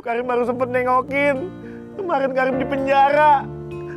Karim baru sempet nengokin. Kemarin Karim di penjara.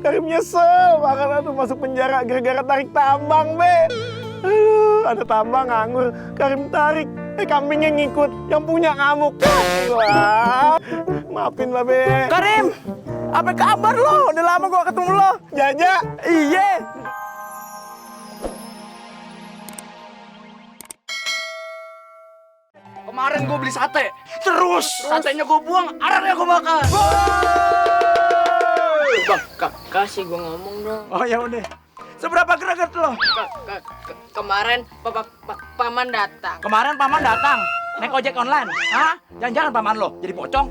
Karim nyesel banget masuk penjara gara-gara tarik tambang, Be. Aduh, ada tambang nganggur. Karim tarik. Kambingnya ngikut. Yang punya ngamuk. Wah, maafin lah, Be. Karim, apa kabar lo? Udah lama gua ketemu lo. Jaja. Iya. Kemarin gue beli sate, terus satenya gue buang, arangnya gue makan. Bang, kasih gue ngomong dong. Oh ya udah. Seberapa greget lo? Kemarin paman datang. Kemarin paman datang, naik ojek online. Hah? Jangan-jangan paman lo jadi pocong?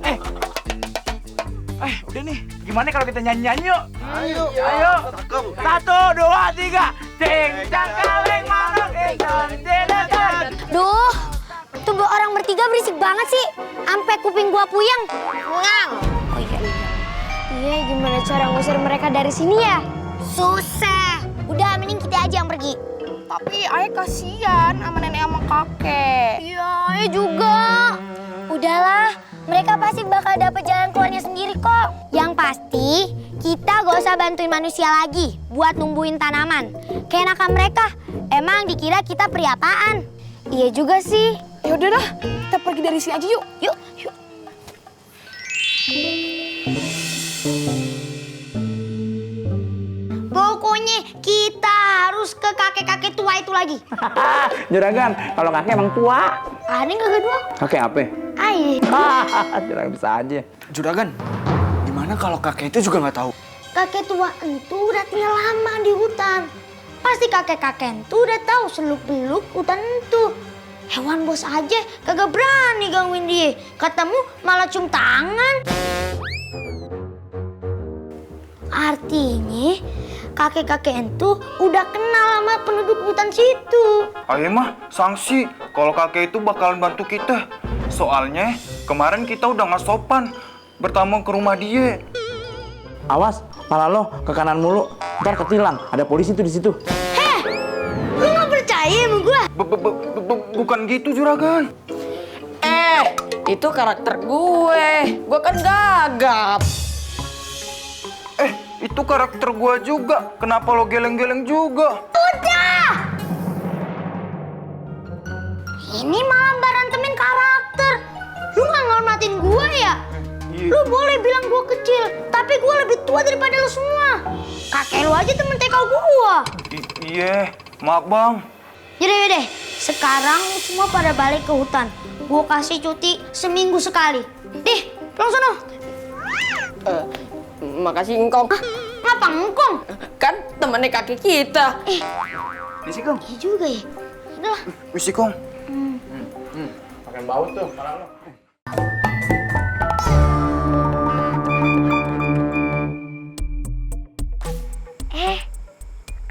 Udah nih. Gimana kalau kita nyanyi-nyanyi yuk? Ayo. 1, 2, 3. Ting tang kaleng manuk ikan dedekan. Duh, tuh orang bertiga berisik banget sih. Sampai kuping gua puyeng. Ngang. Oh iya. Iya, gimana cara ngusir mereka dari sini ya? Susah. Udah, mending kita aja yang pergi. Tapi ayah kasihan sama nenek sama kakek. Iya, ayah juga. Udahlah, mereka pasti bakal dapet jalan keluarnya sendiri kok. Yang pasti, kita gak usah bantuin manusia lagi buat numbuhin tanaman. Kayak enakan mereka, emang dikira kita peri apaan? Iya juga sih. Ya udah dah, kita pergi dari sini aja yuk. Yuk. Pokoknya kita harus ke kakek-kakek tua itu lagi. Juragan, kalau kakek emang tua. Ini kagak dua. Kakek apa? Ayo. Juragan bisa aja. Juragan, gimana kalau kakek itu juga nggak tahu? Kakek tua itu udah tinggal lama di hutan. Pasti kakek-kakek itu udah tahu seluk-beluk hutan itu. Hewan bos aja kagak berani gangguin dia. Ketemu malah cium tangan. Artinya kakek-kakek itu udah kenal sama penduduk hutan situ. Ayo mah, sanksi kalau kakek itu bakalan bantu kita. Soalnya kemarin kita udah nggak sopan bertamu ke rumah dia. Awas, malah lo ke kanan mulu. Ntar ketilang, ada polisi tuh di situ. Lu nggak percaya sama gua? Bukan gitu juragan. Itu karakter gue. Gue kan gagap. Itu karakter gua juga. Kenapa lo geleng-geleng juga? Udah! Ini malah berantemin karakter. Lu nggak ngormatin gua ya? Lu boleh bilang gua kecil, tapi gua lebih tua daripada lu semua. Kakek lu aja temen TK gua. Iya, maaf bang. Yaudah deh, sekarang lu semua pada balik ke hutan. Gua kasih cuti seminggu sekali. Dih, pulang sono. Makasih engkong. Ngapa ngkong? Kan temennya kakek kita. Misi kong. Iya juga ya. Udah lah. Misi kong. Makan bau tuh, malah lo.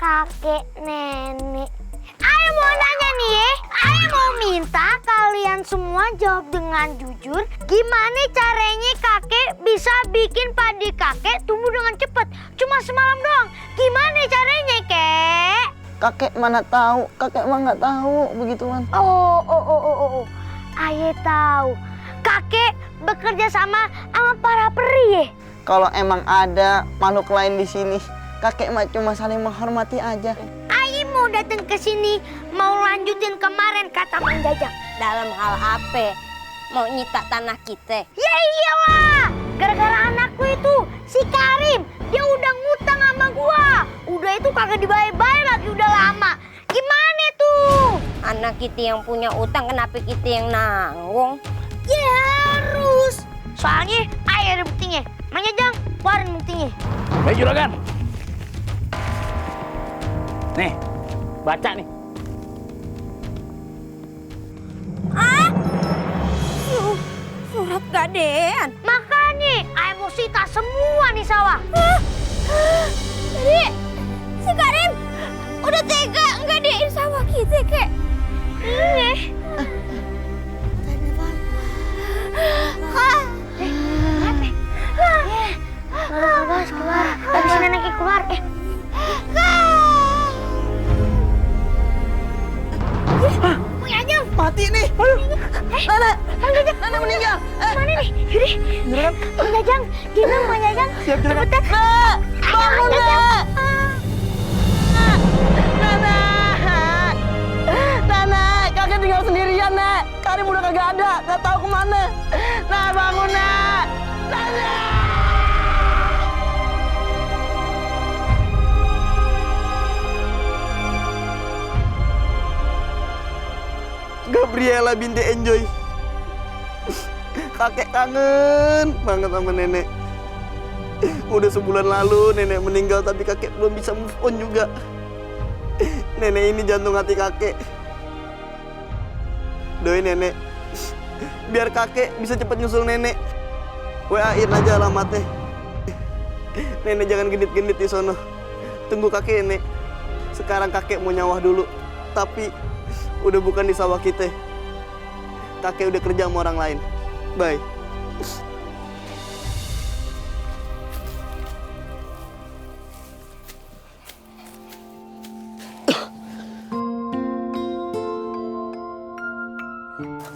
Kakek nenek. Ayo mau nanya nih ya. Ayo mau minta kalian semua jawab dengan jujur. Gimana caranya kakek bisa bikin padi kakek tumbuh dengan cepat? Cuma semalam doang. Gimana caranya, Kek? Kakek mana tahu, kakek mah nggak tahu begituan. Oh. Ayo tahu. Kakek bekerja sama para peri ya? Kalau emang ada makhluk lain di sini, kakek mah cuma saling menghormati aja. Ayo mau datang ke sini mau lanjutin kemarin kata Mang Jajang. Dalam hal apa? Mau nyita tanah kita? Ya iyalah, gara-gara anakku itu si Karim, dia udah ngutang sama gua. Udah itu kagak dibayar-bayar lagi udah lama. Gimana tuh? Anak kita yang punya utang, kenapa kita yang nanggung? Ya harus. Soalnya ayo ada buktinya. Mang Jajang, keluarin buktinya. Hei juragan. Nih, baca nih. Surat gadean. Makanya ayo mau sita semua nih sawah. Jadi, si Karim udah tega gadein sawah kita, Kek. Iya. Awas keluar. Habis neneknya keluar. Mang Jajang, Mati nih. Nenek. Nenek meninggal. Mana nih? Yaudah. Beneran? Bang Jajang, gimana Bang Jajang? Siap, Juragan. Cepetan. Nek, bangun, Nek. Nenek, kakek tinggal sendirian, Nek. Karim udah kagak ada, nggak tahu kemana. Nek, bangun, Nek. Nenek. Gabriela binti Enjoy. Kakek kangen banget sama nenek. Udah sebulan lalu nenek meninggal tapi kakek belum bisa move on juga. Nenek ini jantung hati kakek. Doain nenek biar kakek bisa cepat nyusul nenek. WA-in aja alamatnya. Nenek jangan genit-genit di sono. Tunggu kakek nenek. Sekarang kakek mau nyawah dulu. Tapi udah bukan di sawah kita. Kakek udah kerja sama orang lain. Bye.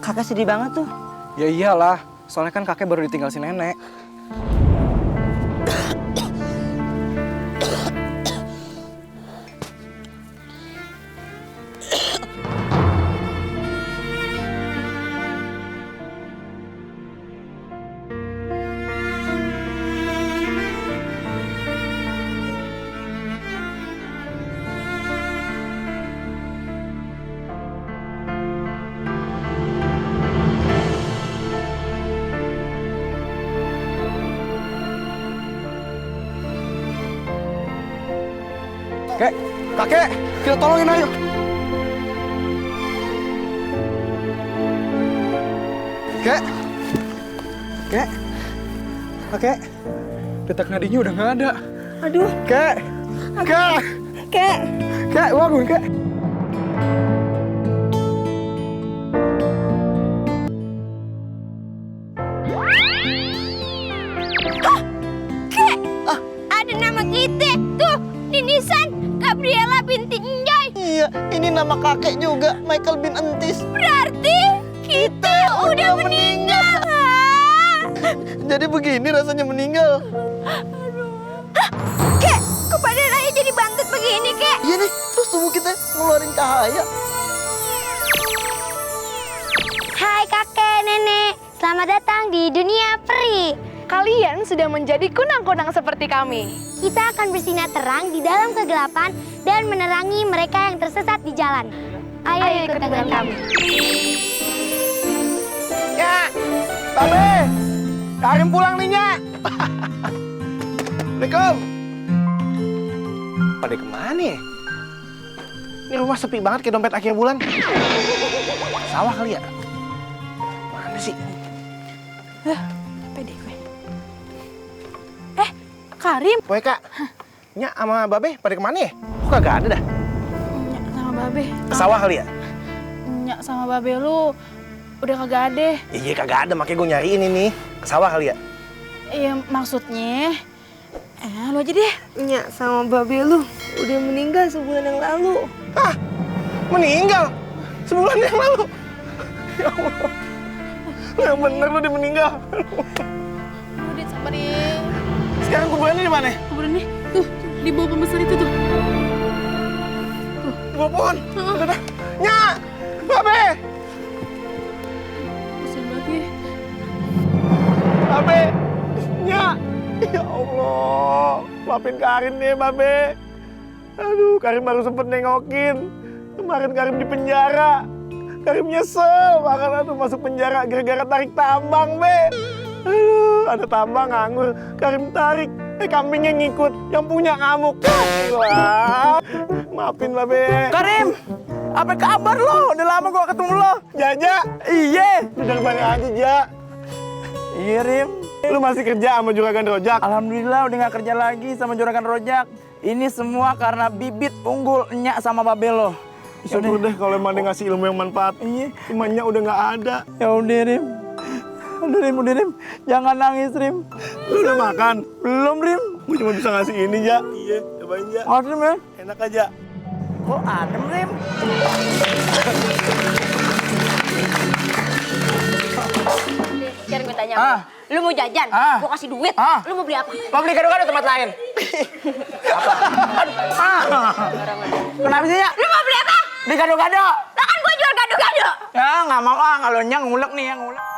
Kakak sedih banget tuh. Ya iyalah, soalnya kan kakek baru ditinggal si nenek. Kakek, kita tolongin ayo. Kakek, detak nadinya udah nggak ada. Aduh, Kek, bangun, Kek. Ada nama kita tuh di nisan Gabriela binti Enjoy. Iya, ini nama kakek juga, Michael bin Entis. Berarti kita udah meninggal. Jadi begini rasanya meninggal. Kek, kok badan Raya jadi bantut begini, Kek? Iya nih, terus tubuh kita ngeluarin cahaya. Hai kakek, nenek. Selamat datang di dunia peri. kalian sudah menjadi kunang-kunang seperti kami. Kita akan bersinar terang di dalam kegelapan dan menerangi mereka yang tersesat di jalan. Ayo ikut dengan kami. Ya, Babe, Karim pulang nih, Nya. Assalamualaikum. Pada kemana ya? Ini rumah sepi banget kayak dompet akhir bulan. Sawah kali ya? Mana sih? Pede gue. Karim. Woy, Kak. Nya sama Babe pada kemana ya? Kok kagak ada dah? Nyak sama Babe. Ke sawah kali ya? Nyak sama Babe lu udah kagak ada. Iya, kagak ada. Makanya gue nyariin ini. Ke sawah kali ya? Iya, maksudnya lu aja deh. Nyak sama babe lu udah meninggal sebulan yang lalu. Hah? Meninggal? Sebulan yang lalu? Ya Allah. Yang bener lu dia meninggal. Udah sabarin. Sekarang kuburannya di mana? Kuburan nih. Tuh, di bawah pohon besar itu tuh. Di bawah pohon. Udah. Nya! Babe! Kasian banget ya. Babe! Nya! Ya Allah. Maafin Karin deh, Babe. Aduh, Karin baru sempet nengokin. Kemarin Karin di penjara. Karim nyesel banget aduh masuk penjara gara-gara tarik tambang, Be. Aduh, ada tambang nganggur, Karim tarik. Kambingnya ngikut, yang punya ngamuk. Wah, maafin, Babe. Karim, apa kabar lo? Udah lama gua ketemu lo. Jaja, Iya. udah kembali aja, Ja. Iya, Rim. Lu masih kerja sama Juragan Rojak? Alhamdulillah udah gak kerja lagi sama Juragan Rojak. Ini semua karena bibit unggul Nyak sama Babe lo. Syukur deh kalau emang dia ngasih ilmu yang manfaat. Iya. Imannya udah nggak ada. Ya udah, Rim. Udah, Rim. Jangan nangis, Rim. Lu udah makan? Belum, Rim. Gue cuma bisa ngasih ini, Ja. Iya, cobain, Ja. Adem ya? Enak aja. Kok adem, Rim? tanya gua. Lu mau jajan? Gua kasih duit. Lu mau beli apa? Mau beli gado-gado tempat lain. Kenapa sih ya? Lu mau beli apa? Beli gado-gado. Lah kan gua jual gado-gado. Ya nggak mau kalau ngulek nih yang ngulek.